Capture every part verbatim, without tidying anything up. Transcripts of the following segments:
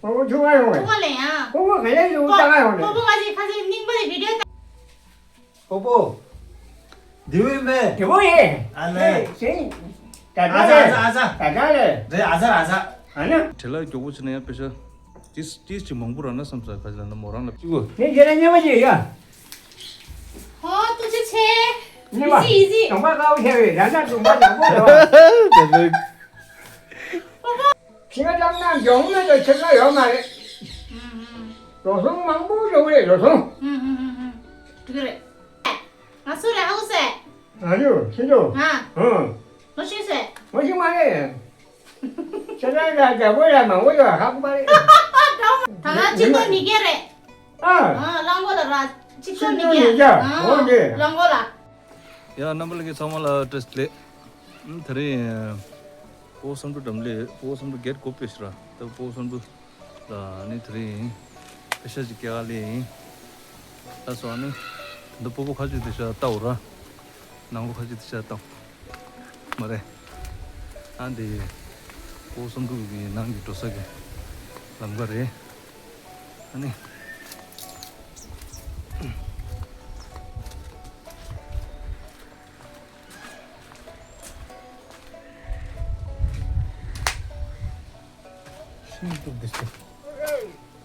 སྤོ་བོ་ཆུང་མ་ཡོང་བས། སྤོ་བོ་ལེན་ཡ། སྤོ་བོ་ག་ལེ་ཡོང་ལྟ་ག་ཡོང་ནས། སྤོ་བོ་ང་ཞིག་ཁ་ཤས་རྙིང་པ་རེད་བི་ཌིའོ་ལྟ། སྤོ་བོ། འདི་བས་མེད། དེ་བོ་ཡིན། ཨ་ལེ། ཨེ་ཟིན། ད་ཨ་ཟ་ཨ་ཟ་ཨ་ཟ། ད་ད་ལེ། རེད་ཨ་ཟ་ཨ་ཟ། ཨ་ན། བྲེལ་བ་མགྱོགས་པོ་བྱས་ན་ཡང་པེ་ཤ་ཏིས་ཏིས་ཅིག་མང་པོ་རག་ན་བསམ་ས་ཁ་ཅིག་ལ་ན་མོ་རང་ལ་གཅིག་གོ། ངས་ཁྱེད་རང་མཉམ་པ་ཅིག་ཡ། ཧོ་ཐུགས་རྗེ་ཆེ། ཉི་མ། ཡི་ཟི་ཡི་ཟི། གྲོང་པ་དཀར་པོ་ཆེ་བས་ཡང་ན་གྲོང་པ་དཀར་པོ་རེད་བ། ད་ལོས། ཕྱི་ང་ལྟར་ན་མགྱོགས་མེད་དུ་ཆེ་ས་ཡོད་མ་རེད། ཨུམ་ཨུམ། རོ་སོང་མང་པོ་ཡོད་རེད་རོ་སོང་། ཨུམ་ཨུམ་ཨུམ་ཨུམ། འགྲིག་གི་རེད། ང་སུ་རེད་ཧ་གོ་སོང་། ང་ཡོད་ཤེས་འདུག་ང་། ཨང་། ལོ་ཤེས་སོང་། ང་ཤེས་མ་རེད། ཁྱེད་རང་ལ་རྒྱལ་པོ་ལ་མང་པོ་ཡོད་ཧ་གོ་མ་རེད། ད་ང་གཅིག་པོ་མི་སྒེར་རེད། ཨ། ཨ་གླང་གོ་ལ་ར་གཅིག་པོ་མི་སྒེར། ཨ་འོ་འདི། གླང་གོ་ལ། ཡ་རྣམ་པ་ལྷན་རྒྱས་ཚང་མ་ལ་བཀྲ་ཤིས་བདེ་ལེགས། ཨ་ད་རེས་སྤོ་བོ་བསམ་འགྲུབ་འགྲམ་ལས་སྤོ་བོ་བསམ་འགྲུབ་གེཊ་སྒོ་ཕྱེས་ཤག་ར། ད་སྤོ་བོ་བསམ་འགྲུབ་ལ་ནི་ད་རེས་ཡིན། པེ་ཤ་ཅིག་སྐྱེལ་ག་སླེབས་ཡིན། ལགས་སོ། ཨ་ནི་ད་སྤོ་བོ་ཁ་ཆུ་དེ་ཤ་ལྟ་འོ་ར། ནང་ལོགས་ཁ་ཆུ་དེ་ཤ་ལྟ་འོ། མ་རེད། ཨ་འདི་སྤོ་བོ་བསམ་འགྲུབ་ཀྱི་ནང་གི་འགྲོ་ས་གི་ལམ་ཁ་རེད། ཨ་ནི། ཤིང་གཏུབ་དེ་ཤ།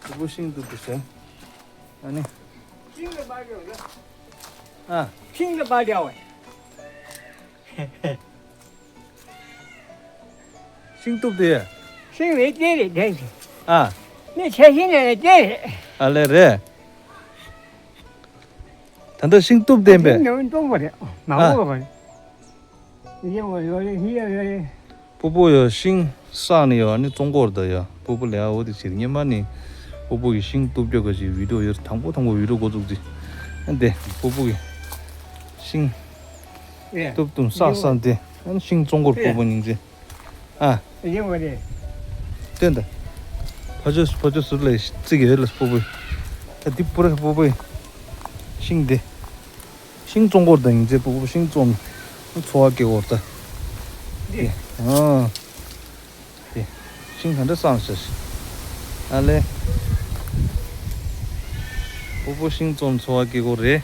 སྤོ་བོ་ཤིང་གཏུབ་དེ་ཤ། ཨ་ནི། ཤིང་ལ་པར་འདྲ་བ། ཨ། ཤིང་ལ་པར་འདྲ་བ། ཤིང་གཏུབ་དེ། ཤིང་རེད་སྐྱེས་རེད་དེ། ཨ། ནི་ཆ་ཤིང་ལ་སྐྱེས་རེད། ཨ་ལེ་རེད། ད་ལྟ་ཤིང་གཏུབ་བསྡད་པས། ཤིང་ནང་གཏུབ་པ་རེད། མ་ཨ། འོ་བ་རེད། ཡེ་བ་ཡོ་རེ་ཧི་ཡ་ཡོ་རེ། སྤོ་བོ་ཡོ་ཤིང་བསགས་ནས་ཡོ་ཨ་ནི་བཙོང་གོ་ར་ད་ཡ། སྤོ་བོ་ལས་ཨ་འོ་དེ་ཕྱིར་སྔོན་མ་ནི་སྤོ་བོ་གི་ཤིང་གཏུབ་རྒྱུ་ག་ཅིག་བི་ཌིའོ་ཡོད་དང་པོ་དང་པོ་བི་ཌིའོ་འགོ་བཙུགས་ཏེ། ཨ་དེ་སྤོ་བོ་གི་ཤིང་ཨེ། གཏུབ་གཏུབ་བསགས་བསགས་ཏེ་ཨ་ནི་ཤིང་བཙོང་གོ་ར་ཨེ། སྤོ་བོ་སྙིང་རྗེ། ཨ། ཡིན་པ་རེད། བསྟན་ད། ཕ་ཇོ་ཕ་ཇོ་ཟུར་ལ་བརྩིགས་ཡོད་ལ་སྤོ་བོས། ད་འདི་པུ་ར་སྤོ་བོས། ཤིང་དེ། ཤིང་བཙོང་གོ་ར་ད་ཡིན་ཚེ་སྤོ་བོ་ཤིང་བཙོང་། འཚོ་བ་སྐྱེལ་གོ་ར་ད། འདི། ཨ། དེ། ཤིང་ག་འདྲ་བསགས་ཤག་ཨ་ལེ། སྤོ་བོ་ཤིང་བཙོང་འཚོ་བ་སྐྱེལ་གོ་རེད།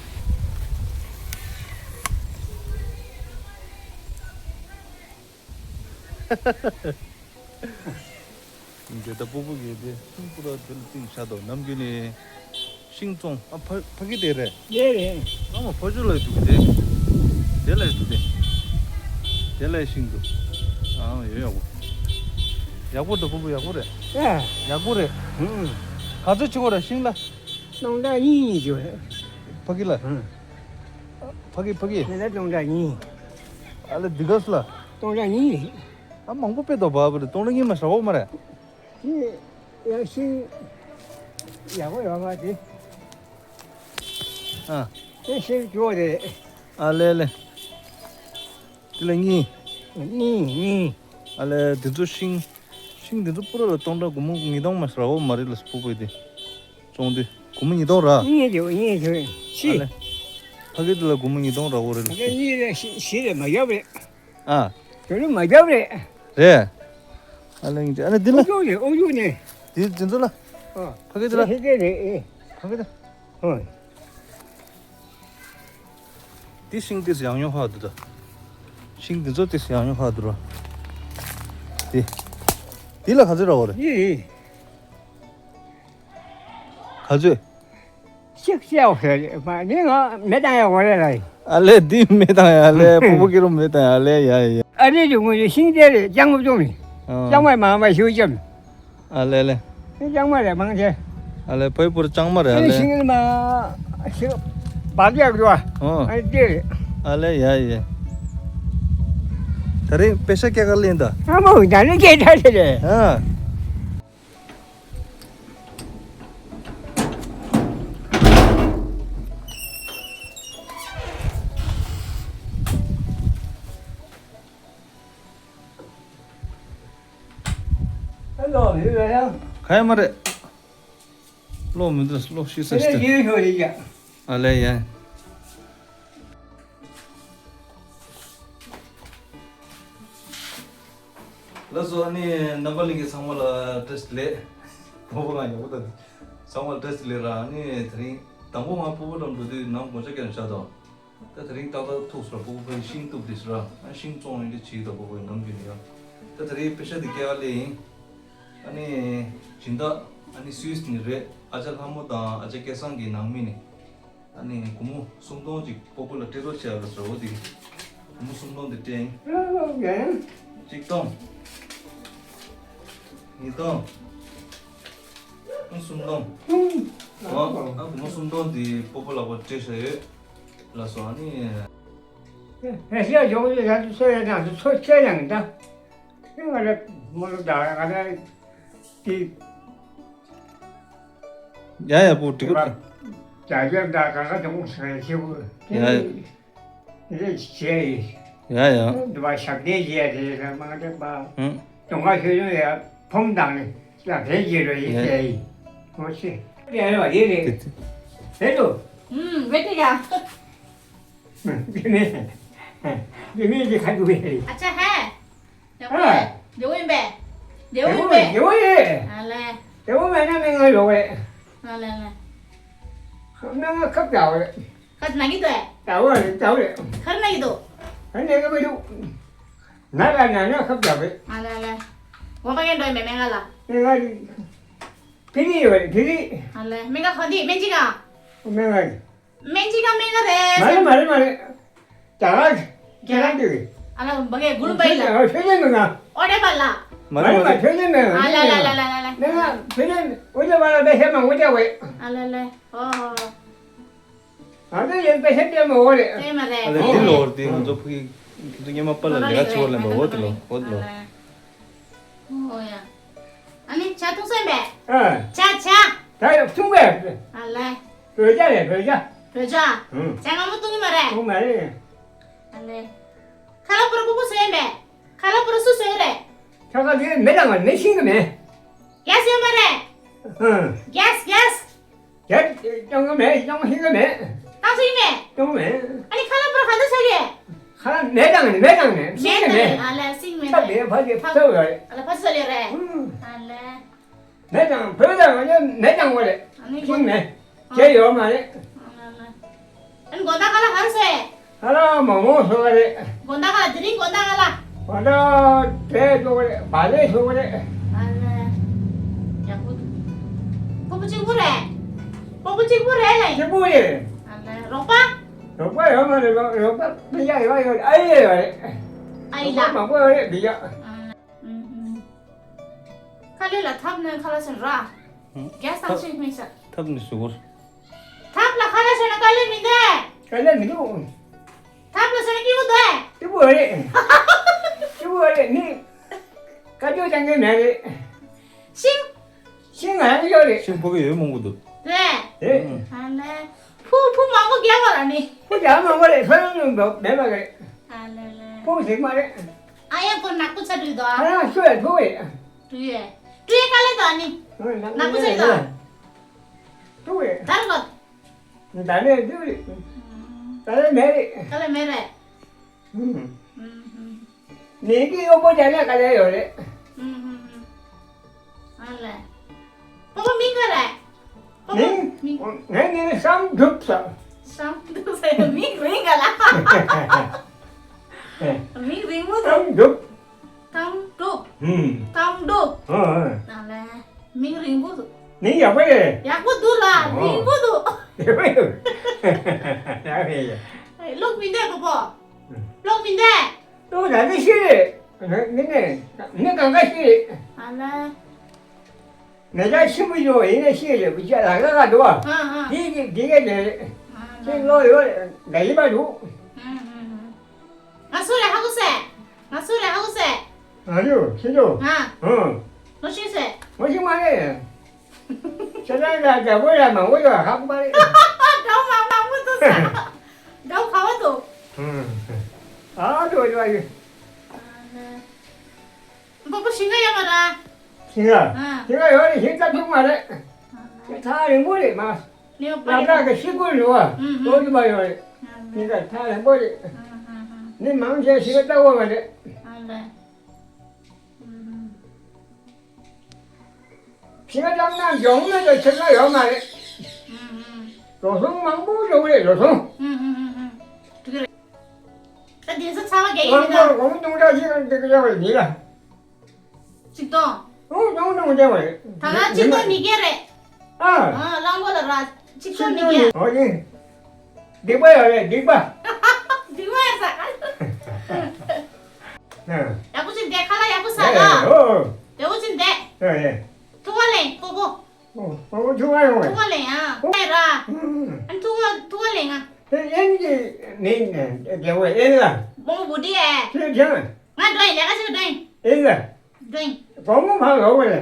འདི་ལྟ་སྤུ་གུ་གིས་དེ་ཤིང་སྤུ་ར་དེ་ལ་བཏིང་བཞག་འདུག་ནམ་རྒྱུན་ནས་ཤིང་བཙོང་། ཨ་ཕ་ཕ་གི་དེ་རེད། དེ་རེད། ཨ་མ་ཕ་ཇོ་ལ་འདུག་གི་དེ། དེ་ལ་འདུག་དེ། དེ་ལ་ཤིང་འདུག་ཨ་ཡོད་ཡག་པོ། ཡག་པོ་འདུག་སྤུ་གུ་ཡག་པོ་རེད། ཨ། ཡག་པོ་རེད། ཧུམ། ག་ཚོད་བྱེད་དགོས་རེད་ཤིང་ལ། སྟོང་ཕྲག་གཉིས་གཉིས་བྱེད་དགོས་རེད། ཕ་གི་ལ། ཧུམ། ཕ་གི་ཕ་གི། དེ་ལ་སྟོང་ཕྲག་གཉིས། ཨ་ལེ་འདི་ག་སུ་ལ། སྟོང་ཕྲག་གཉིས་རེད། ཨ་མང་པོ་དཔེ་དོ་བབ་རེད། སྟོང་ཕྲག་གཉིས་མ་ཧྲ་གོ་མ་རེད། དེ་ཡང་ཤིང་ཡག་པོ་ཡོད་མ་རེད། ཨ། དེ་ཤིང་ཅོ་རེད། ཨ་ལེ་ལེ། དེ་ལ་གཉིས། གཉིས་གཉིས། ཨ་ལེ་འདི་ཚོ་ཤིང་། ཤིང་འདི་ཚོ་སྤུ་ར་ལ་སྟོང་ཕྲག་སྒོར་མོ་ཉིས་སྟོང་མ་ཧྲ་གོ་མ་རེད་ལ་སྤུ་གུ་དེ། བཙོང་དུས་སྒོར་མོ་ཉིས་སྟོང་ར། གཉིས་ཡོད་གཉིས་ཡོད་ཨ་ཤི། ལེ། ཕ་གི་དེ་ལ་སྒོར་མོ་ཉིས་སྟོང་ར་གོ་རེད་ལ་ཕ་གི་སྤུ་གུ། གཉིས་རེད་ཤི་ཤི་རེད་མ་ཡོད་རེད། ཨ། དེ་ལ་མ་རྒྱབ་རེད། རེད། ཨ་ལེ་ཨ་ནི་འདི་ལ། ཨོ་ཡུ་རེད་ཨོ་ཡུ་ནས། འདི་འདི་ཚོ་ལ། ཨ། ཕ་གི་འདི་ལ། ཕ་གི་རེད་ཨེ། ཕ་གི་འདི། ཨོ། འདི་ཤིང་འདི་ཡང་ཡང་ཧ་འདུག་ད། ཤིང་འདི་ཚོ་འདི་ཡང་ཡང་ཧ་འདུག་ར། འདི། འདི་ལ་ག་ཚོད་ར་བ་རེད། ཡི་ཡི། ག་ཚོད། ཤིག་ཤེའོ་ཟེར་མ་ནི་ང་མེ་བཏང་ཡ་འོ་རེད་ལ། ཨ་ལེ་འདི་མེ་བཏང་ཡ་ལེ་ཕུ་བོ་ཀི་རུ་མེ་བཏང་ཡ་ལེ་ཡ་ཡ། ཨ་རི་ཇུ་ངུ་ཤིང་དེ་རེད་ལྕང་མ་ཅུང་ནི། ལྕང་མ་མང་མ་ཞུ་ཅམ། ཨ་ལེ་ལེ། ཤིང་ལྕང་མ་རེད་མང་ཆེ། ཨ་ལེ་ཕའི་པུར་ལྕང་མ་རེད་ཨ་ལེ། ཤིང་མ་ཤིག་བག་ཡག་ཅུ་ཨ། ཨ་དེ་རེད། ཨ་ལེ་ཡ་ཡ། ད་རེས་པེ་ཤ་སྐྱེལ་ག་ལེན་ད། ཨ་མ་ད་ནི་སྐྱེལ་ད་དེ་རེད། ཨ། ཨ་ལོ་ཡོད་ཡ། ག་ཡ་མ་རེད། ལོ་མི་འདུག་ལོ་ཤི་ས་ཤི་ད། ཨ་ལེ་ཡ། ལགས་སོ་ཨ་ནི་རྣམ་པ་ལྷན་རྒྱས་ཚང་མ་ལ་བཀྲ་ཤིས་བདེ་ལེགས། སྤོ་བོ་ང་ཉོ་གི་ད། ཚང་མ་བཀྲ་ཤིས་བདེ་ལེགས་ར། ཨ་ནི་དེ་རིང་དང་པོ་ང་སྤོ་བོ་ལ་འགྲོ་དུས་ནང་སྒོ་ལྕགས་བརྒྱབ་ནས་བཞག་དང་། ད་དེ་རིང་ཏག་ཏག་ཐུག་སོང་། སྤོ་བོ་ཕར་ཤིང་གཏུབ་དེ་ཟེར་ར། ཨ་ཤིང་བཙོང་ཡིན་དེ་བྱེད་ད་སྤོ་བོ་ནམ་རྒྱུན་ནས་ཡ། ད་དེ་རིང་པེ་ཤ་དེ་སྐྱེལ་ལེ་ཡིན། ཨ་ནི་སྦྱིན་བདག་ཨ་ནི་སུད་སི་ནས་རེད། ཨ་ཅག་ལྷ་མོ་དང་ཨ་ཅག་སྐལ་བཟང་གི་ནང་མི་ནི། ཨ་ནི་སྒོར་མོ་སུམ་སྟོང་ཅིག་སྤོ་བོ་ལ་སྤྲད་རོགས་བྱས་ལ་ཟེར་འོ་དེ། སྒོར་མོ་སུམ་སྟོང་དེ་སྤྲད་ཡིན། གཅིག་སྟོང་། ཉིས་སྟོང་། སུམ་སྟོང་། ཨ་སྒོར་མོ་སུམ་སྟོང་དེ་སྤོ་བོ་ལག་པར་སྤྲད་བཞག་ཡོད་ལ་སོ། ཨ་ནི། ཧེ་ཤ་ཇོག་ཡོད་ཡ་དུ་སོ་ཡ་དང་དུ་ཚོ་ཁྱེད་ཡང་ད། ང་ལ་མོ་ལ་ད་ང་ལ་དེ། ཡ་ཡ་པོ་འགྲིག་གི་རེད། རྒྱ་རྒྱ་ད་ག་ག་དུ་མོ་སོ་ཡ་ཁྱེད་བུ། ཡ་ཡ། རེད་བྱས་ཡིན། ཡ་ཡ། འདི་པ་ཞབས་བརྟན་བྱས་རེད་ལ་མ་འདྲ་པ། ཧུམ། དུང་ཁ་ཤོད་ཡོང་ཡ་ཕོམ་དང་ནི་ལ་བེད་ཀྱི་རོ་ཡིན་བྱས་ཡིན། ཨོ་ཤེ། ཡ་ཡ་ཡེ་རེད། དེ་དེ། དེ་དུ། ཨུམ་བེ་ཏི་ཡ། འདི་ནི་འདི་ནི་འདི་ཁ་འདུག་གས། ཨ་ཅག་ཧེ། ལེགས་པོ་ཨ། ལེགས་པོ་ཡིན་པས། ལེགས་པོ་ཡིན་པས། ལེགས་པོ་ཡིན། ཨ་ལེ། ལེགས་པོ་མེད་ན་མི་ང་ཡོང་བས། ཨ་ལེ་ལེ། མི་ང་ཁབ་རྒྱག་བས། ཁ་ན་གི་འདུག་ཨེ། རྒྱག་བས་རྒྱག་བས། ཁ་ན་གི་འདུག་ཁ་ན་གི་མི་འདུག་ན་ལ་ན་ན་ཁབ་རྒྱག་བས། ཨ་ལེ་ལེ། དགོངས་པ་ངན་འགྲོ་ཡིན་པས་མི་ང་ལ། མི་ང་ཕི་རི་ཡོད་རེད་ཕི་རི། ཨ་ལེ་མི་ང་ཁ་འདི་སྨན་ཅི་ག་མི་ང་། སྨན་ཅི་ག་སྨན་ག་རེད། མ་རེད་མ་རེད་མ་རེད། རྒྱ་གར། རྒྱ་གར་དུ། ཨ་ལ་བ་གའི་གུལ་པའི་ལ། རྒྱ་གར་ཕྱོགས་ལས་མི་ང་། ཨོ་རེ་པ་ལ། མ་རེད་མ་རེད་ཕྱོགས་ལས་མི་ང་། ཨ་ལ་ལ་ལ་ལ་ལ་ལ། མི་ང་ཕྱོགས་ལས་འུ་ཅག་བ་ལ་བེ་ཤ་མང་པོ་རྒྱག་བས། ཨ་ལ་ལ། ཨོ། ང་ཚོ་ཡོད་པེ་ཤ་རྒྱག་མ་འོ་རེད། དེ་མ་རེད། ཨ་ལ་འདི་ལོར་འདི་ང་ཚོ་ཕ་གི་ཁྱེད་ཚོ་སྔོན་མ་པཱ་ལགས་ལས་ཀ་བྱེད་པ་ལེན་པ་འོ་དེ་ལོ་འོ་དེ་ལོ། ཨོ་ཡ། ཨ་ནི་ཇ་འཐུང་སོང་པས། ཨ། ཇ་ཇ། ད་ཡང་འཐུང་པས། ཨ་ལེ། བོད་ཇ་རེད་བོད་ཇ། བོད་ཇ། ཨང་། ཇ་མངར་མོ་འཐུང་གི་མ་རེད། འཐུང་མ་རེད། ཨ་ལེ། ཁ་ལག་པུར་སྤོ་བོ་སོང་པས། ཁ་ལག་པུར་སུ་སོང་རེད། ཁ་ཁ་དེ་མེ་དང་མེ་ཤིང་གི་མེ། གེ་སི་ཡོད་མ་རེད། ཨང་། གེ་སི་གེ་སི། ཡ། གཏོང་གི་མེད་གཏོང་ཤེས་ཀྱི་མེད། གཏོང་ཤེས་མེད། གཏོང་མེད། ཨ་ནི་ཁ་ལག་པུར་ག་འདྲ་ཟ་གི་ཁ་ལག་མེད་དང་མེད་དང་མེད་ཤེས་ཀྱི་མེད། ཨ་ལ་ཤེས་མེད། ཐབ་དེ་ཕ་གི་ཐབ་ཐབ་རེད། ཨ་ལ་ཕ་ཟ་ལེ་རེད། ཨུམ། ཨ་ལ། མེད་དང་བོད་དང་ང་ཚོ་མེད་དང་བ་རེད། ཨ་ནི་ཤེས་མེད། བྱས་ཡོད་མ་རེད། ཨ་ལ་ལ། ཨ་ནི་དགོང་དག་ཁ་ལག་ག་རེ་ཟས། ཁ་ལག་མོག་མོག་ཟོས་པ་རེད། དགོང་དག་ཁ་ལག་དེ་རིང་དགོང་དག་ཁ་ལག་དགོང་དག་དེ་ཟོས་པ་རེད། བག་ལེབ་ཟོས་པ་རེད། ཨ་ལ། ཡག་པོ་འདུག་སྤོ་བོ་གཅིག་པུ་རེད། སྤོ་བོ་གཅིག་པུ་རེད་ལ་ཡིན། གཅིག་པུ་རེད། ཨ་ལ་རོགས་པ། རོགས་པ་ཡོད་མ་རེད། རོགས་རོགས་པ་མི་ཡག་ཡོད་ཡོད་ཨ་ཡེ་ཡོད་རེད། ཨ་ཡེ་ལ། རོགས་པ་མང་པོ་ཡོད་རེད་མི་ཡག་ཨ་ལ། ཨུམ་ཨུམ། ཁ་ལས་ལ་ཐབ་ནས་ཁ་ལག་ཟེར་ར། ཨུམ། རྒྱ་སང་ཆེན་མིན་ས། ཐབ་ནས་ཟུག་གོ། ཐབ་ལ་ཁ་ལག་ཟེར་ན་དཀའ་ལས་མི་འདུག་དཀའ་ལས་མི་འདུག་ཐབ་ལ་ཟེར་ན་སྐྱིད་པོ་འདུག་སྐྱིད་པོ་རེད། སྐྱིད་པོ་རེད་ནི། དཀའ་སྤྱད་ཅང་གི་མེད་རེད། ཤིང་། ཤིང་ང་ཡང་ཡོད་རེད། ཤིང་ཕོ་གི་ཡོད་མང་པོ་འདུག་རེད། རེད། ཨ་ལས། ཕུ་ཕུ་མང་པོ་རྒྱག་པ་ལ་ནི། ཕུ་རྒྱག་མང་པོ་རེད། ཕུ་ཡང་མེད་པ་རེད། ཨ་ལས་ལས། ཕུ་ཞིག་མ་རེད། ཨ་ཡ་ཕུ་ནག་པོ་ཆ་འགྲོ་འདུག་ཨ་ཡ་ཤོད་ཕུ་རེད། འགྲོ་ཡོད། འགྲོ་ཡོད་དཀའ་ལས་འདུག་ཨ་ནི། ནག་པོ་ཆ་འགྲོ་འདུག་ཕུ་རེད། དར་གོ། ད་ནས་འགྲོ་རེད། ད་ནས་མེད་རེད། དཀའ་ལས་མེད་རེད། ཨུམ། ཨུམ་ཧུམ། ནས་ཀྱི་གཡོག་པོ་བྱས་ན་དཀའ་ལས་ཡོད་རེད། ཨུམ་ཧུམ་ཧུམ། ཨ་ལས། སྤོ་བོ་མིང་ག་རེད། སྤོ་བོ་མིང་། མིང་། ངའི་མིང་ལ་བསམ་གྲུབ་ཟེར། བསམ་གྲུབ་ཟེར་མིང་རིང་ག་ལ། མིང་རིང་མོ་འདུག་བསམ་གྲུབ། བསམ་གྲུབ། ཨུམ། བསམ་གྲུབ། ཨ་ཨ། ཨ་ལས། མིང་རིང་པོ་འདུག་མིང་ཡག་པོ་རེད། ཡག་པོ་འདུག་ལ། ཨོ། རིང་པོ་འདུག་ཡག་པོ་ཡོད། ཡག་པོ་ཡོད། ཨེ་ལོག་མི་འདུག་སྤོ་བོ། ལོག་མི་འདུག་ལོག་ད་ནི་ཤི་རེད། མི་ནས་མི་གང་ག་ཤི་རེད། ཨ་ལ། མེ་ད་ཆེན་པོ་ཡོད་ཡིན་ན་ཤི་རེད། བུ་ཆ་ལ་ལ་ག་འདུག་བ། ཨ་ཨ། དེ་དེ་དེ་ག་དེ་རེད། ཨ་ལ། ཁྱེད་ལོག་ཡོད་རེད། ད་ཡིན་པ་འདུག་ཨ་ཨ་ཨ། ང་སུ་རེད་ཧ་གོ་སོང་། ང་སུ་རེད་ཧ་གོ་སོང་། ང་ལུ་ཁྱེད་ཚོ། ང་། ཨང་། ལོ་ཤི་སོང་། ང་ཤི་མ་རེད། ཁྱེད་རང་ལ་དགྲ་བོ་ལ་མང་པོ་ཡོད་ཧ་གོ་མ་རེད། དགྲ་བོ་མང་མང་པོ་འདུག་ས། དགྲ་བོ་ག་བ་འདུག་ཨང་། ཨ་འགྲོ་འགྲོ་ཡོད། སྤོ་བོ་ཞིང་ཁ་ཡོད་མ་རེད། ཞིང་ཁ། ཨང་། ཞིང་ཁ་ཡོད་རེད། ཞིང་ཁ་ཐུག་མ་རེད། ཨང་། ཐག་རིང་པོ་རེད་མ། ལེའུ་པ་ལ་དགྲ་གི་ཤི་ཀུན་རེད་བ། ཨུམ་ཨུམ། ལོ་རྒྱུས་མ་ཡོད་རེད། ཨང་། ཞིང་ཁ་ཐག་རིང་པོ་རེད། ཨང་ཨང་ཨང་། མི་མང་ཆེ་ཞིང་ཁ་ལྟ་བ་མ་རེད། ཨང་། ཨུམ་ཨུམ། ཁྱི་ང་ལྟར་ན་འབྱུང་མེད་དུ་ཁྱི་ང་ཡོད་མ་རེད། ཨུམ་ཨུམ། རོ་སོང་མང་པོ་ཡོད་རེད་རོ་སོང་། ཨུམ་ཨུམ་ཨུམ་ཨུམ། འགྲིག་གི་རེད། ད་དེ་ཚོ་ཚ་བ་རྒྱག་ཡིན་ད། དབང་པོར་སྒོར་སྟོང་ཕྲག་གཅིག་ལ་འགྲིག་གི་རེད་བ་ཡིན་ལ། ཆིག་སྟོང་། ཨོ་སྟོང་སྟོང་རེད་བ། ད་ང་ཆིག་སྟོང་མི་སྐྱེ་རེད། ཨ། ཨ་རླངས་འཁོར་ལ་ར་ཆིག་སྟོང་མི་སྐྱེ། ཨོ་ཡིན། སྡིག་པ་ཡོད་རེད་སྡིག་པ། སྡིག་པ་ཡོད་ས། ཡག་པོ་ཅིག་བསྡད། ཁ་ལག་ཡག་པོ་ཟ་ལ། ཨོ། བདེ་པོ་ཅིག་བསྡད། ཨོ་ཡེ། ཐུག་པ་ལེན་སྤོ་བོ། ཨོ་སྤོ་བོ་ཐུག་པ་ཡོང་བས། ཐུག་པ་ལེན་ཡ། ཨོ་ཡ་ར། ཨ་ཐུག་པ་ཐུག་པ་ལེན་ང་། དེ་ཨེན་གྱི་ནི་རྒྱལ་བོ་ཨེན་ལ། མོ་བུ་དི་ཨེ། ཁྱེད་ཀྱང་། ང་འགྲོ་ཡིན་ལས་ཀ་ཅིག་འགྲོ་ཡིན། ཨེན་ལ། འགྲོ་ཡིན། སྒོར་མོ་ཕར་ལོག་བས།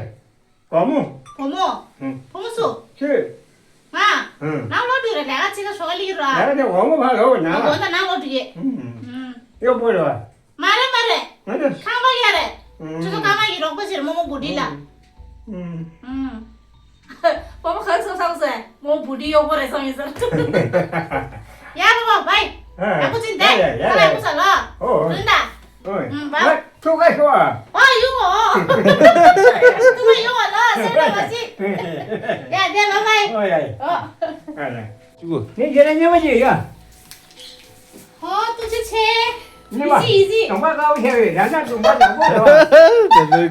སྒོར་མོ། བུ་མོ། ཨུ། བུ་མོ་སུ། ཁྱོད། ང་། ཨུ། ནང་ལོག་འགྲོ་རེད་ལས་ཀ་ཅིག་ལ་ཞོགས་ལི་ར། ལས་ཀ་དེ་སྒོར་མོ་ཕར་ལོག་ན་ལ། སྒོ་ད་ནང་ལོག་འགྲོ་ཡེ། ཨུ། ཨུ། གཡོག་པོ་རེད་བ། མ་རེད་མ་རེད། ང་ཚོ། ཁང་པ་ཡ་རེད། ཨུ། ཁྱོད་ཚོ་ཁང་པ་ཡི་རོགས་པ་ཟེར་རྨོ་མོ་བུ་དི་ལ། ཨུ། ཨུ། པ་པ་ག་རེ་བསམ་བསམ་ཟེར། རྨོ་མོ་བུ་དི་གཡོག་པོ་རེད་བསམ་ཡིན་ཟེར། ཡ་པ་པ་བའི། ཨ། ཡག་པོ་ཅིག་འདེ། ཡ་ཡ་ཡ་ཁ་ལག་ཡག་པོ་ཟ་ལ། ཨོ། རུན་ད། ཨོ། ཨུ། བ། ཐུག་ག་ཤོག་ཨ། ཨ་ཡོང་ཨོ། ཐུག་ག་ཡོང་ཨ་ལ་སེ་ར་བ་ཅི། ཡ་འདེ་བ་བའི། ཨོ་ཡ་ཡ། ཨོ། ཨ་ལ། ཅི་གོ། ངས་ཁྱེད་ལ་སྙན་པ་ཅིག་ཡ། ཧོ་ཐུགས་རྗེ་ཆེ། ཉི་མ། ཡི་ཟི་ཡི་ཟི། གྲོང་པ་དཀར་པོ་ཆེ་བས་ཡང་ན་གྲོང་པ་དཀར་པོ་རེད་བ། དེ་ནི།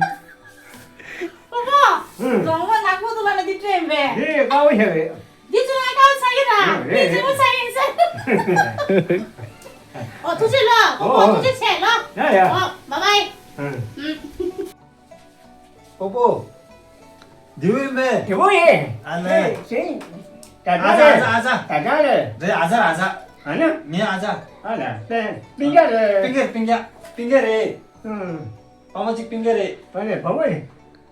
པོ་པོ། ཨུ། གྲོང་པ་དཀར་པོ་དུ་ལ་ན་འདི་སྤྲད་པས། འདི་དཀར་པོ་ཆེ་བས། འདི་ཚོ་ང་དཀར་པོ་ཆགས་ཀྱི་ར། ཨུ། འདི་རེད་ཚེ་པོ་ཆགས་ཡིན་ཟེར། ཨོ་ཐུགས་རྗེ་ལོ། པོ་པོ་ཨོ། ཐུགས་རྗེ་ཆེ་ལོ། ཡ་ཡ། ཨོ་བ་བའི། ཨུ། ཨུ། པོ་པོ། འདི་བས་མེད། དེ་བོ་ཡིན། ཨ་ལེ། ཨེ་ཤེས། ད་ད་ཨ་ཟ་ལེ། ཨ་ཟ་ཨ་ཟ། ད་ད་ལེ། རེད་ཨ་ཟ་ཨ་ཟ། ཨ་ནི། ངའི་ཨ་ཟ། ཨ་ལེ། པིན་པིན་རྒྱ་རེད། པིན་རྒྱ་པིན་རྒྱ་པིན་རྒྱ་རེད། ཨུམ། པ་མ་གཅིག་པིན་རྒྱ་རེད། ཨ་ལེ་བ་མོ་རེད།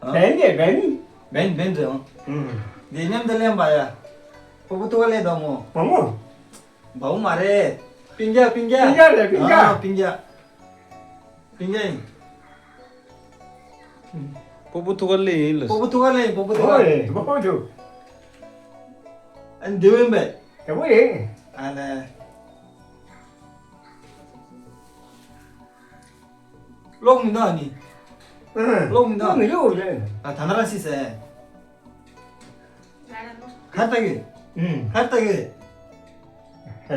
ཨ། བན་རེད་བན། བན་བན་རེད་ཨང་། ཨུམ། འདི་མཉམ་དུ་ལེན་པ་ཡ། པོ་པོ་ཏུ་བ་ལེན་དང་མོ། བ་མོ། བ་མོ་མ་རེད། པིན་རྒྱ་པིན་རྒྱ། པིན་རྒྱ་རེད་པིན་རྒྱ། ཨ་པིན་རྒྱ། པིན་རྒྱ་ཡིན། པོ་པོ་ཐུག་ག་ལེ་ཡིན་ལ། པོ་པོ་ཐུག་ག་ལེ་ཡིན་པོ་པོ་ཐུག་ག་ལེ། ཨོ་ཡིན་པོ་པོ་ཐུག་ཨ་འདི་བོ་ཡིན་པས། དེ་བོ་ཡིན། ཨ་ལེ། ལོག་མི་འདུག་ཨ་ནི། ཨ། ལོག་མི་འདུག་ཨ། ལོག་མི་འདུག་རེད། ཨ་ད་ན་ར་སི་སེ། ཧར་ལྟ་གི། ཨུམ། ཧར་ལྟ་གི། ཧེ།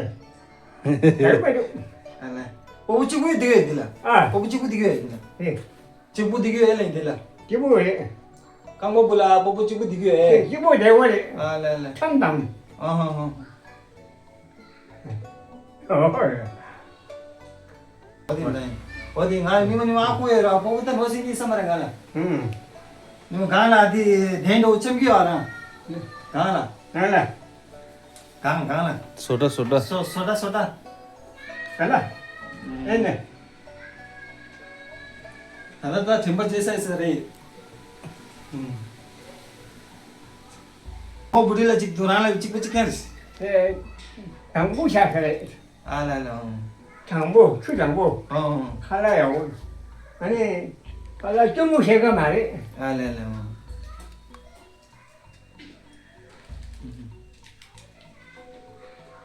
ཡར་མ་འགྲོ། ཨ་ལེ། པོ་པོ་གཅིག་པུ་འདི་གས་འདི་ལ། ཨ། པོ་པོ་གཅིག་པུ་འདི་གས་འདི་ལ། ཧེ། གཅིག་པུ་འདི་གས་ལེ་འདི་ལ། གཅིག་པུ་རེད། རྐང་པ་བུ་ལ་པོ་པོ་གཅིག་པུ་འདི་གས། ཧེ་གཅིག་པུ་འདི་གས་རེད། ཨ་ལེ་ལེ། ཐང་དང་། ཨ་ཧ་ཧ། ཨོ་ཡ། འོ་དེ་ལ་ཡིན། འོ་དེ་ང་ཉི་མ་ཉི་མ་ཨ་ཁུ་ཡོད་ར་པོ་པོ་ད་ནོར་སྲིད་ནི་བསམ་པ་རེད་ང་ལ། ཧུམ། ཉི་མ་གང་ལ་དེ་དེ་འགྲོ་ཆམ་གི་ཡོད་ར། གང་ལ། གང་ལ། གང་གང་ལ། སོ་ཏྲ་སོ་ཏྲ། སོ་སོ་ཏྲ་སོ་ཏྲ། གང་ལ། ཨེ་ནས། ད་ལྟ་ད་དྲན་པ་བརྗེད་ས་ས་རེད། ཧུམ། ཁོ་བུ་ཁྲིད་ལ་གཅིག་ཏུ་རང་ལ་གཅིག་པ་གཅིག་ཁན་རེད། ཨེ། དང་པོ་ཤ་ཁ་རེད། ཨ་ལ་ལ་ཨང་། དང་པོ་ཆུ་དང་པོ། ཨང་ཨང་། ཁ་ལག་ཡག་པོ། ཨ་ནི། ཁ་ལག་སྐྱོ་མོ་ཤེས་ཀ་མ་རེད། ཨ་ལ་ལ་ཨང་།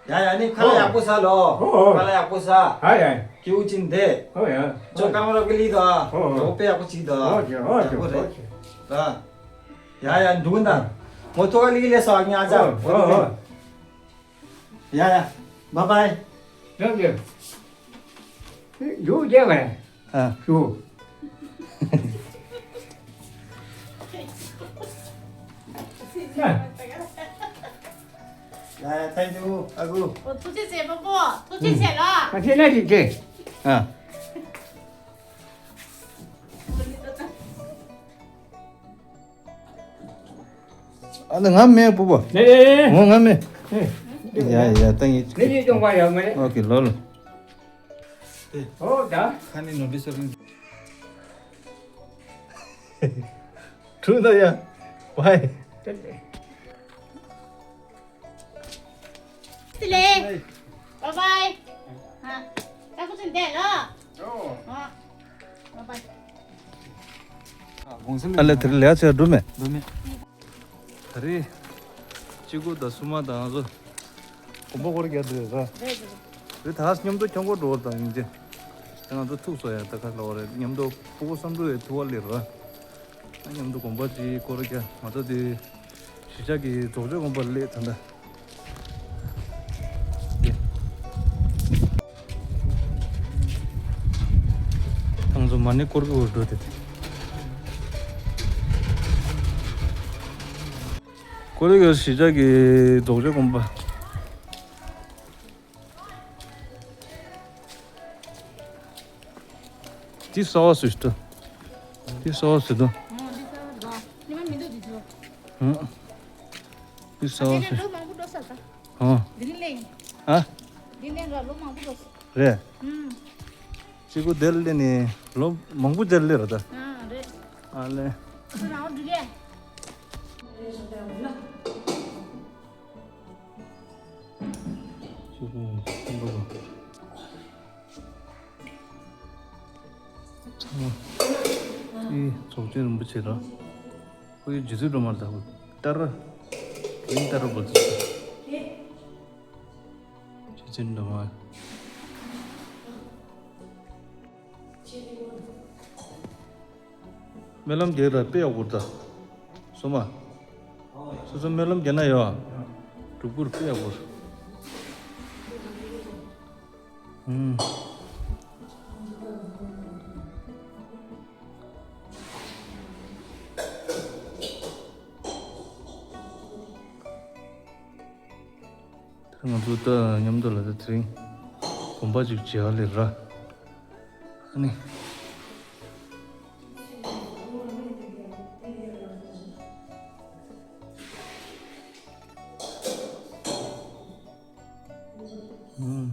ཡ་ཡ་ནི་ཁ་ལག་ཡག་པོ་ཟ་ལོ། ཨོ་ཨོ། ཁ་ལག་ཡག་པོ་ཟ། ཨ་ཡ། སྐྱིད་པོ་ཅིག་འདེ། ཨོ་ཡ། ཅོ་ཀ་མ་ར་གི་ལི་དོ། ཨོ་ཨོ། ཅོ་པེ་ཡག་པོ་ཅིག་དོ། ཨོ་ཅོ་ཨོ་ཅོ་ཡག་པོ་རེད། ཨོ་ཅོ། ཨ། ཡ་ཡ་འདུག་ན། མོ་ཐོ་ལི་ལེ་སོ་ཉ་ཅ། ཨོ་ཨོ། ཡ་ཡ། བ་བའི། ཡ་ཡ། ཡོ་ཡ་བའི། ཨ། ཡོ། ཡ་ཡ། ཐེང་ཀྱུ་ཨ་ཁུ། ཨོ་ཐུགས་རྗེ་ཆེ་པོ་པོ། ཐུགས་རྗེ་ཆེ་ལ། ཨ་ཁྱེད་ན་ཅིག་ཁྱེད། ཨ། ཨ་ལ་ང་མེད་པུ་པ། ལེ་ལེ་ལེ། ངོ་ང་མེད། ཡ་ཡ་ཏང་ཡི། ལེ་ལེ་ཏོང་པ་ཡ་མེད། ཨོ་ཁེ་ལོ་ལོ། ཨོ་ད། ཁ་ནི་ནོ་བི་སར། ཁྲུ་ད་ཡ། བའི། ལེ། བའི་བའི། ཧ། ད་ཁུ་ཚུན་དེ་ལོ། ཨོ། ཧ། བའི་བའི། ཨ་ལེ་དེ་རིང་ལས་ཚོད་འགྲོ་མེད། འགྲོ་མེད། ད་རེས་གཅིག་པུ་དང་སུ་མ་དང་ང་ཚོ་གོམ་པ་སྐོར་རྒྱག་འདུག་ར། རེད་ད་མཉམ་དུ་ཁྱོང་སྐོར་འགྲོ་བ་དང་ཡིན་ཅེ། ད་ང་ཚོ་ཐུག་སོ་ཡ་ད་ག་ལ་བ་རེད་མཉམ་དུ་ཕུ་གུ་བསམ་འགྲོ་ཡ་ཐུ་བ་ལེ་ར། མཉམ་དུ་དགོན་པ་ཅིག་སྐོར་རྒྱག་ང་ཚོ་དེ་གཞིས་ཆགས་ཀྱི་རྫོགས་བྱེད་དགོན་པ་སླེབས་ད་ལྟ། ང་ཚོ་མ་ཎི་སྐོར་གྱི་འོར་འགྲོ་དེ་དེ། སྐོར་རྒྱག་གཞིས་ཆགས་ཀྱི་རྫོགས་བྱེད་དགོན་པ། འདི་གསར་པ་བཟོས་ཤིག་ད། འདི་གསར་པ་བཟོས་ད། ཨང་། འདི་གསར་པ་རེད་ད། ཉི་མ་མི་འདུག་འདི་ཚོ། ཨང་། འདི་གསར་པ་བཟོས། ལོ་མང་པོ་འགྲོ་ས་ད། ཨང་། འདི་ནི་ལེན། ཨ། འདི་ལེན་ར་ལོ་མང་པོ་འགྲོ་ས། རེད། ཨང་། གཅིག་པོ་དེར་སླེབས་ནས་ལོ་མང་པོ་དེར་སླེབས་ར་ད། ཨང་རེད། ཨ་ལེ། ཁྱོད་རང་འགྲོ་གས། ཚང་མ་དེ་རྫོགས་བྱེད་རིན་པོ་ཆེ་ར། ཁོ་ཡི་རྗེ་བཙུན་སྒྲོལ་མ་ལ་ད་ལྟ་ར། རིང་ལྟ་ར་བོ་ཚོ། རྗེ་བཙུན་སྒྲོལ་མ། སྨོན་ལམ་རྒྱག་ར་དཔེ་ཡག་པོ་ད། སོ་མ། སོ་སོ་སྨོན་ལམ་རྒྱག་ན་ཡོད། སྒྲུབ་སྐོར་དཔེ་ཡག་པོ། ཨུམ། དེ་ང་ཚོ་ད་མཉམ་དུ་ལ་ད་དེ་རིང་གོམ་པ་ཅིག་བྱེད་ཡ་ལེ་ར། ཨ་ནི། ཨུམ།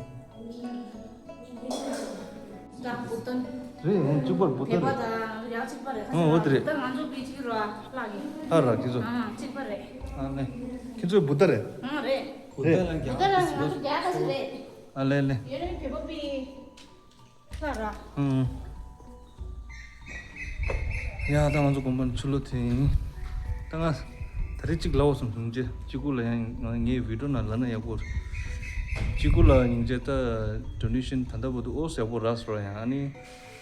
ད་བུ་སྟོན། རེད། འོང་གཅིག་པར་བུ་སྟོན་རེད། བོད་པ་དང་ཡང་གཅིག་པ་རེད། ཨོ་འོ་དེ་རེད། ད་ང་ཚོ་བི་ཅིག་ར་ལགས་ཀྱི། ཨ་ར་ཁྱེད་ཚོ། ཨ་གཅིག་པ་རེད། ཨ་ནི། ཁྱེད་ཚོའི་བུ་ད་རེད། ཨ་རེད། བུ་ད་ལ་རྒྱ་བུ་ད་ལ་ང་ཚོ་རྒྱ་ག་ཚོད་རེད། ཨ་ལེ་ལེ། ཡོད་རེད་བོད་པ་པི། ལྷ་ར། ཨང་། ཡ་ད་ང་ཚོ་དགོན་པ་ནས་ཕྱི་ལོགས་ཐོན་ཡིན། ད་ང་ད་རེས་གཅིག་ལབ་འོ་བསམ་སོང་། ཅི་གཅིག་པུ་ལ་ཡང་ང་ངའི་བི་ཌིའོ་ནང་ལབ་ན་ཡག་པོ་རེད། གཅིག་པུ་ལ་སྙིང་རྗེ་ད་ཌོ་ནེ་ཤན་ད་ལྟ་བར་དུ་ཨོ་ཡག་པོ་རག་སོང་ཡང་། ཨ་ནི་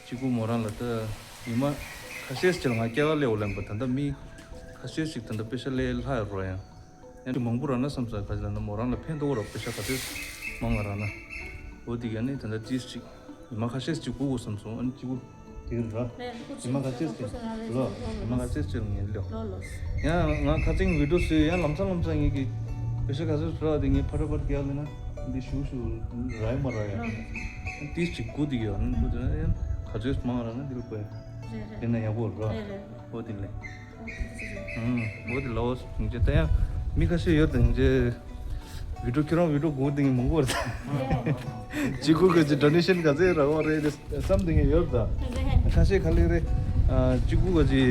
གཅིག་པུ་མོ་རང་ལ་ད་ཉི་མ་ཁ་ཤས་ཅིག་ལ་ང་སྐྱེལ་ག་སླེབས་འོ་ལབ་པ། ད་ལྟ་མི་ཁ་ཤས་ཅིག་ད་ལྟ་པེ་ཤ་ལས་ལྷག་ཡོད་རོ་ཡང་། ཡང་མང་པོ་རག་ན་བསམ་ས། ག་ཅི་ལབ་ན་མོ་རང་ལ་ཕན་ཐོགས་རོགས་པེ་ཤ་ག་ཚོད་མང་ང་རག་ན། འོ་དེ་ག་ནི་ད་ལྟ་ཏིས་ཅིག་ཉི་མ་ཁ་ཤས་ཅིག་སྒུག་དགོས་བསམ་སོང་། ཨ་ནི་གཅིག་པུ་དེ་ར། ཉི་མ་ཁ་ཤས་ཅིག་ལོ། ཉི་མ་ཁ་ཤས་ཅིག་ངས་ལོ། ཡང་ང་ཁ་སང་བི་ཌིའོ་བཟོས་ཡང་ལམ་སང་ལམ་སང་ངས་ཀྱི་པེ་ཤ་ག་ཚོད་རག་དེ་ངས་ཕར་ཕར་རྒྱག་ལེ་ན་འདི་ཞུ་ཞུ་རག་མ་རག་ཡ། ཏིས་ཅིག་སྒུག་དེ་ག་ཡ་ནི་སྒུག་དེ་ན་ཡང་ག་ཚོད་མང་རག་ན་འདི་ལ་བས་དེ་ན་ཡག་པོ་ར། འོ་དེ་ལས། ཨང་། འོ་དེ་ལའོ་སྙིང་རྗེ། ད་ཡང་མི་ཁ་ཤས་ཡོད་ད་སྙིང་རྗེ། བི་ཌིའོ་ཁྱེད་རང་བི་ཌིའོ་སྒུག་དེ་ངས་མང་པོ་རེད། གཅིག་པུ་གི་ཅི་ཌོ་ནེ་ཤན་ག་ཚོད་རག་གི་རེད་བསམ་དེ་ངས་ཡོད་ད། ཁ་ཤས་ག་ལེ་རེད། ཨ། གཅིག་པུ་གི་ཅི་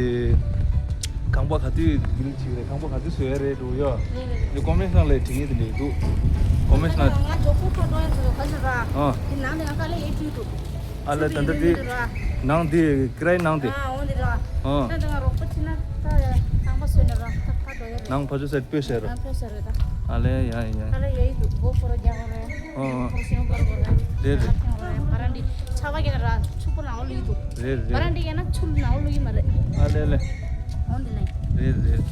ཁང་པ་ག་དུས་བིལ་བྱེད་ཀྱི་རེད། ཁང་པ་ག་དུས་བཟོ་ཡ་རེད་འདུག་ཡོད། ཀོ་མེན་ཊི་ནང་ལ་བྲིས་ངེས་དེ་འདྲ་འདུག་ཀོ་མེན་ཊི་ནང་། ང་ཇོ་ཁོ་ཁ་འགྲོ་ཡ་ཚོ་ག་ཚོད་རག་ཨ། དེ་ནང་ནས་ང་དཀའ་ལས་ཡེ་བྲིས་འདུག་ཨ་ལས་ད་ལྟ་དེ་ནང་དེ་ཀི་རའི་ནང་དེ། ཨ། འོ་འདི་ར། ཨ། ད་ང་རོགས་པ་ཁྲིད་ན་ད་ཁང་པ་བཟོས་ན་ར་ད་ཕར་འགྲོ་ཡ་རེད། ནང་ཕར་ཚུར་སེ་སྤོས་ཟེར་ར། ཨ། སྤོས་ཟེར་རེད་ད། ཨ་ལས་ཡ་ཡ། ད་ལས་ཡ་ཡི་འདུག་སྒོ་ཁོ་ར་རྒྱག་དགོས་རེད། ཨ། ཁོ་སེམས་པར་དགོས་རེད། རེད་རེད། ད་ལ་ཐེངས་རེད། ང་རང་འདི་ཆར་པ་རྒྱག་ན་ར་ཆུ་པོ་ནང་ལོགས་ལུས་འདུག་རེད་རེད། ང་རང་འདི་རྒྱག་ན་ཆུ་ནང་ལོགས་ལུས་མ་རེད། ཨ་ལས་ལས། འོ་འདི་ལས། རེད་རེད།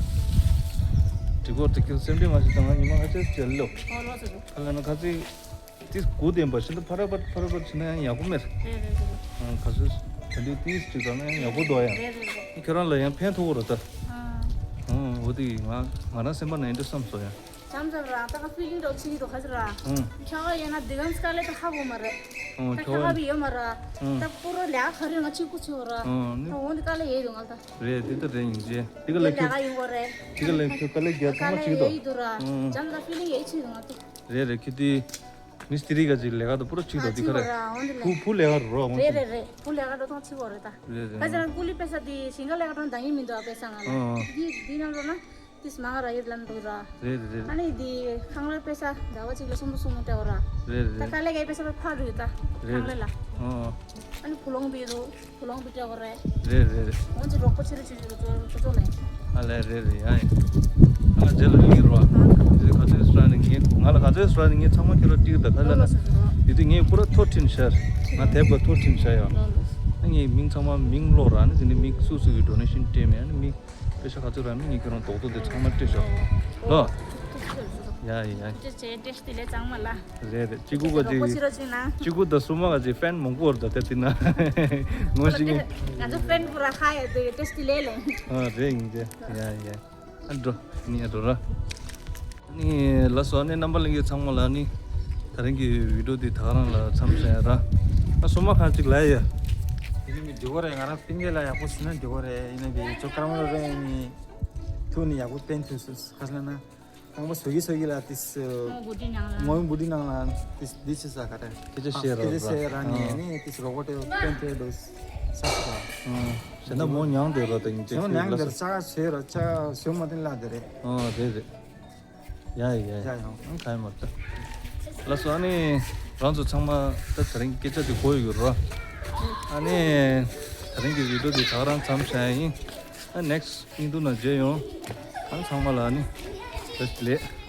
དེ་སྐོར་དུ་ཁྱོད་སེམས་ཁྲལ་མ་བྱེད་དང་། ང་ཉི་མ་ཁ་ཤས་ཅིག་ལོ། ཨོ་ལོ་ཟེར་འདུག་ཁ་ལ་ན་ཁ་ཚིག་ཏིས་སྒུག་བསྡད་པ་ཞིག་ཏུ་ཕ་ར་པ་ཕ་ར་པ་བྱེད་ན་ཡང་ཡག་པོ་མེད། རེད་རེད་རེད། ཨང་། ག་ཚོད་ད་དུང་ཏིས་ཅིག་རག་ན་ཡང་ཡག་པོ་འདུག་ཡ། རེད་རེད་རེད། ཁྱེད་རང་ལ་ཡང་ཕན་ཐོགས་རོགས་ད། ཨང་། ཨང་། འོ་དེ་ང་ང་རང་སེམས་པ་ནང་འདྲ་བསམ་སོང་ཡ། ཙམ་ཙམ་ར་ད་ག་ཕི་ལིང་འདྲ་ཅིག་འདུག་ག་ཚོད་ར། ཨང་། ཁྱོ་ག་ཡིན་ན་འདི་གམ་སྐལ་ལེ་ད་ཧ་གོ་མ་རེད། ཨང་། ད་ཁྱོ་ཁྱོ་ག་ག་བི་ཡོད་མ་ར། ཨང་། ད་པུ་རོ་ལ་ཁ་རི་ང་གཅིག་པུ་ཆེ་བ་ར། ཨང་། ད་འོང་འདི་སྐལ་ལེ་ཡེ་འདུག་ང་ད། རེད། དེ་ད་རེད། ཡིན་ཅེ་དེ་ག་ལེ་ཁྱོད་ལ་ཡིན་གོ་རེད། དེ་ག་ལེ་ཁྱོད་སྐལ་ལེ་རྒྱ་ཚང་མ་གཅིག་འདུག་ཡེ་འདུག་ར། ཨང་། ཙམ་ད་ཕི་ལིང་ཡེ་ཆེ་འདུག་ང་ད། རེད་རེད། ཁྱོད་དེ། མི་སི་ཏི་རི་ག་ཅིག་ལས་ཀ་དང་པུ་རོ་གཅིག་དང་འདི་ག་རེད། ཨ། ཕུ་ཕུ་ལས་ཀ་རོ། རེད་རེད་རེད། ཕུ་ལས་ཀ་འགྲོ་སྟངས་གཅིག་པ་རེད་ད། རེད་རེད། ཁ་ཅིག་རང་ཀུ་ལི་དཔེ་ས་དེ་ཞིང་ཁ་ལས་ཀ་འགྲོ་འདང་ཡིན་མི་འདུག་དཔེ་ས་ང་ལ། ཨ། འདི་འདི་ནང་འགྲོ་ན་ཏིས་མང་ར་ཡོད་ལབ་འདུག་ར། རེད་རེད། ཨ་ནི་འདི་ཁང་ལས་དཔེ་ས་ཟླ་བ་གཅིག་ལ་སུམ་སུམ་སྤྲད་པ་ར། རེད་ད་རེད། ཁ་ལས་ཀའི་དཔེ་ས་ཕར་རུ་ཡོད་ད། རེད་ཁང་ལས་ལ། ཨ། ཨ་ནི་བུ་ལོང་བི་རུ། བུ་ལོང་བི་ཏྲ་བ་རེད། རེད་རེད་རེད། ང་ཚོ་རོགས་པ་ཆེ་རུ་ཆེ་རུ་ཚོ་ཚོ་ཚོ་ལ་ཡིན། ཨ་ལས་རེད་རེད། ཡ་ཡིན། ང་རྗེས་ལ་ལིང་རོ། ཨ་ཁ་ཚོད་སྲ་ནི་ངས་ང་ལ་ག་ཚོད་སྲ་ནི་ངས་ཚང་མ་ཁྱེད་ར་ཏིག་ད་ཁ་ལ་ན། ཡི་དུ་ངས་པུ་ར་ཐོ་ཁྲིན་ཤར། ང་དེབ་ག་ཐོ་ཁྲིན་ཤར་ཡ། ངའི་མིང་ཚང་མ་མིང་ཀློག་ར་ནི་ཟིན་ནི་མིང་སུ་སུ་གི་ཌོ་ནེ་ཤན་སྤྲད་མེད་ནི་མིང་པེ་ཤ་ག་ཚོད་ར་མི་ངས་ཁྱོད་རང་རྡོག་རྡོག་དེ་ཚང་མ་སྤྲད་ཤོག་ལོ། ཡ་ཡ་ཡ། ཅེ་ཅེ་བཀྲ་ཤིས་བདེ་ལེགས་ཚང་མ་ལ། རེད་རེད། གཅིག་གུ་ག་རོགས་པ་ཅིག་བྱེད་རོགས་བྱེད་ན། གཅིག་གུ་ད་སུ་མ་ག་ཅིག་ཕན་མང་པོ་ར་ད་དེ་དེ་ན་ངོ་ཤེས་ངེས། ང་ཚོ་ཕན་པུ་ར་ཧ་ཡ་དེ་བཀྲ་ཤིས་བདེ་ལེགས་ལེ། ཨ་རེད་ཡིན་ཅེ། ཡ་ཡ། ཨ་འགྲོ། ནི་ཨ་འགྲོ་ར། ནི་ལ་སོ་ནི་རྣམ་པ་ལྷན་རྒྱས་ཚང་མ་ལ་ནི་ད་རིང་གི་བི་ཌིའོ་འདི་ད་ག་རང་ལ་མཚམས་བཞག་ཡ་ར། ཨ་སོ་མ་ཁ་ཅིག་ལ་ཡ། དེ་ནི་མི་འགྲིག་གོ་རེད། ང་རང་པིན་གེ་ལ་ཡག་པོ་ཟིན་ན་འགྲིག་གོ་རེད། ཡིན་ན་བི་ཅོ་ཀ་ར་མ་ར་རེད། ནི་ཐུག་ནི་ཡག་པོ་བསྟན་ཐུབ་སོ་ཁ་ལ་ན། རྐང་པ་སོ་གི་སོ་གི་ལ་ཏིས། ངོ་བོ་འདི་ནང་ལ། ངོ་བོ་འདི་ནང་ལ་ཏིས་འདི་ཆི་ས་ག་རེད། སྐད་ཆ་བཤད་རོགས་སྐད་ཆ་བཤད་ར་ནི་ནི་ཏིས་རོགས་པ་ཏེ་བསྟན་ཐུབ་འདུག་ས་ས། ཞེ་ན་མོ་མྱང་དེ་རོ་དེ་ངས་ཅེ་ཞེ་ན་མྱང་དེ་ལ་ས། ཅག་ཟེར་ར་ཅག་ཟེར་མ་དེ་ལ་དེ་རེད། ཨ་རེད་རེད། ཡ་ཡ་ཡ། ཡ་ཡང་ཁ་ཡ་མ་ལྟ། ལ་སོ་ཨ་ནི་རང་ཚོ་ཚང་མ་ད་དེ་རིང་སྐད་ཆ་དེ་གོ་ཡོད་རོ། ཨ་ནི་དེ་རིང་གི་བི་ཌིའོ་དེ་ད་ག་རང་མཚམས་བཞག་ཡིན། ཨ་ནེག་སི་ཊི་ཡིན་འདུག་ན་མཇལ་ཡོང་། ཨ་ཚང་མ་ལ་ཨ་ནི་བཀྲ་ཤིས་བདེ་ལེགས།